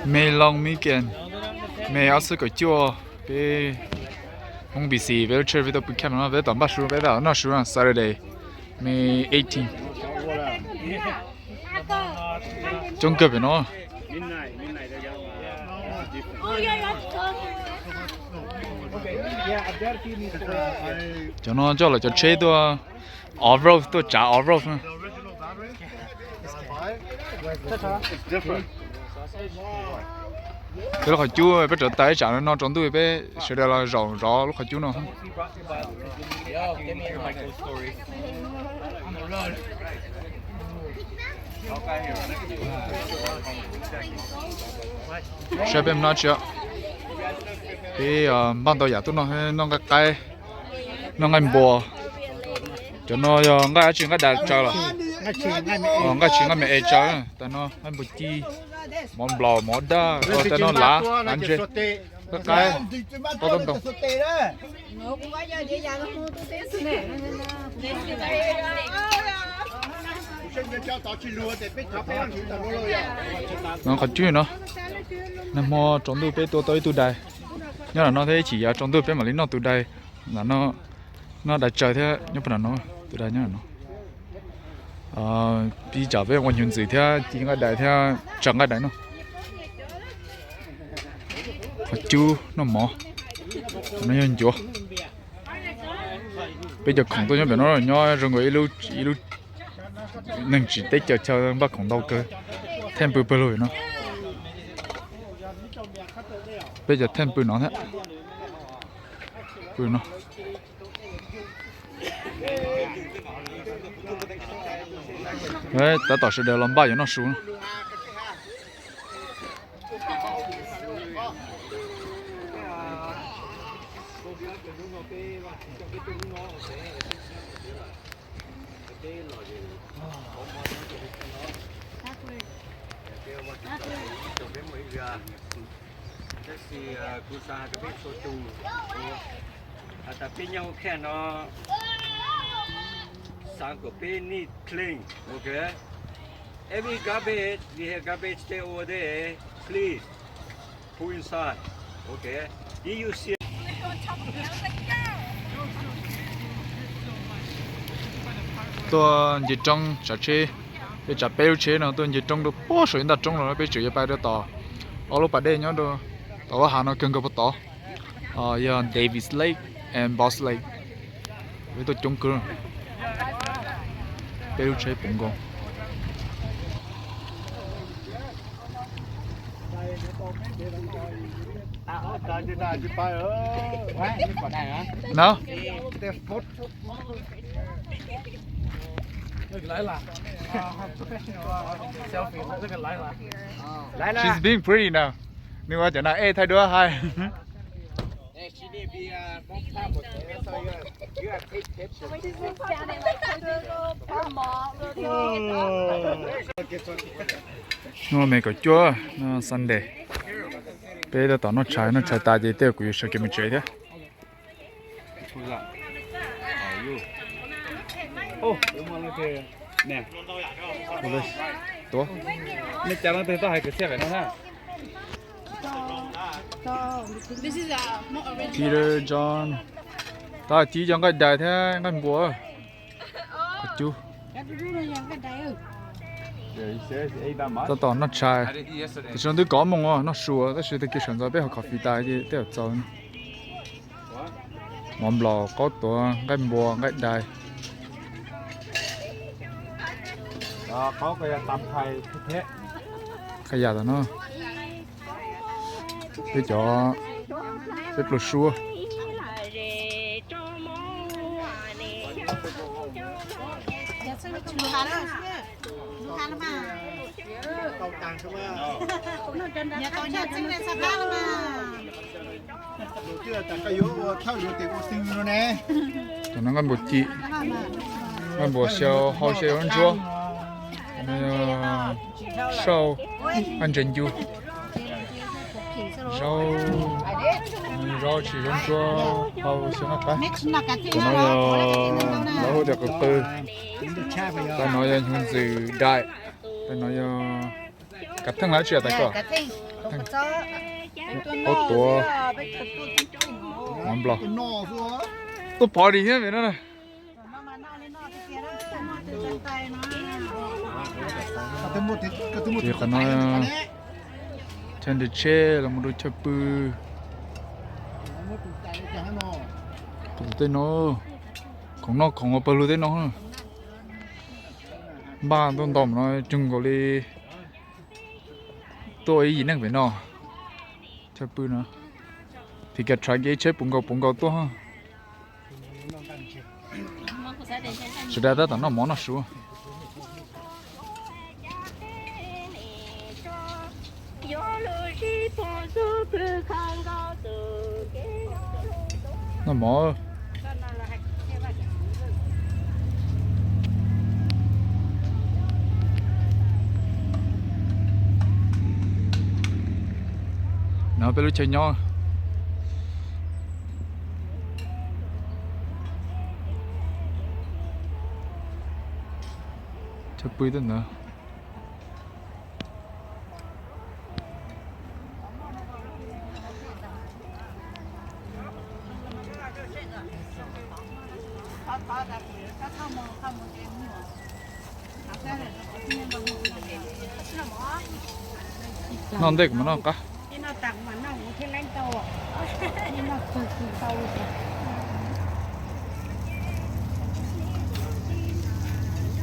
May long weekend, May ob txhiab kaum cuaj, peb Hmoob B C peb lub tsheb peb tuaj pw camp no, peb tom npaj su, peb tom noj su no, Saturday, May eighteen. Coob kawg pem no. Cov no coj lawv cov tsheb tuaj off-road, tuaj tsav off-road na. Peb lub qhov cub peb rauv taws tsam no tsaus ntuj peb sawv daws los zaum zov lub qhov cub no. Saib peb mus noj tsi, peb npaj ntau yam tuaj noj, noj nqaij qaib, noj nqaij npua. Cov no yog nqaij dab tsi, nqaij dais tsaws los? Nqaij tshis nqaij me es tsaws. Tag no nqaij npua ci, mov nplaum, mov daj, tag no lav, lav ntses, nqaij qaib, tau tau ntoo. No qhov cub no, nag hmo tsaus ntuj peb tua tau ib tug dais. Nyob lam no thiab ib chim yav tsaus ntuj peb mam li noj tus dais. Lam no noj dais tsaws thiab nyob puag nram no, tus dais nyob lam no. Pib tsam peb ua nyuv ntxwm thiab ci nqaij dais thiab tsaws nqaij dais no. Qhov cub noj mov, no yog ncuav. Peb cov khoom tuaj nyob pem no nyob zoo nkaus ib lub neeg tsis teb chaws chaw npaj khoom ntau kawg. Theej pw pawg lug no. Peb cov theej pw no thiab. Pw no. Tab tom sawv daws los npaj yuav noj su no. Tab sis kuv xav hais rau peb txhua tus, has tas peb nyob ua kheej no, xav kom peb need clean, ok? Every garbage, we have garbage day over there, please put inside, ok? If you see Tuaj nce roob tsav tsheb, peb tsav peb lub tsheb no tuaj nce roob rau puag saum ib ntaj roob los peb tseem yuav pais rau tom ob lub pas dej nyob rau tom lub hav no kawg nkaus puag tod. Yog Davis Lake and Boss Lake. Peb tuaj coob kawg, peb lub tsheb puv nkaus. No. She's being pretty now. Nws ua cov no ej thaij duab hais. Hnub me kaum cuaj, no Sunday, peb tab tom noj tshais, noj tshais tas ces tej zaum kuv yuav sawv kev mus tsev thiab. Tuav. Peter, John, tab sis cov nqaij dais thiab nqaij npua. Qhov cub. Tab tom noj tshais. Tam sim no twb kaum ob moos noj su tab sis tag kis sawv ntxov peb haus coffee tas ces tej zaum txaus. Mov nplaum, qaub tuav, nqaij npua, nqaij dais. Qhov yam tom no, peb cov, peb pluas suab. Cov no nqaij npua ci, nqaij npua xyaw hau xyaw zaub ntsuab. Sauj, nqaij ntses ncu, zaub, zaub tsis zaub ntsuab hau xyaw nqaij qab. Cov no yog lawv hu tias qws qw. Tab no yog hnyuv ntxwm dais. Tab no yog Kav theej lawv tsis yog tais koj. Ub tuav, mov nplog. Tuaj pov li thiab vim no na. Ces qhov no chaw nres tsheb los mus rau chaw pw. Tej no, khoom noj khoom ua pawg lug tej no. Npaj tuaj nto no tsoog nkaus li, tuaj ib yim neeg pem no. Chaw pw no, tiv kas rhav kev tsheb puv nkaus puv nkaus tuaj. Sawv daws tab tom noj mov noj su. Noj mov. No peb lub chaw nyob. Chaw pw tej ntawd. Noj ntej kuv mam noj qab.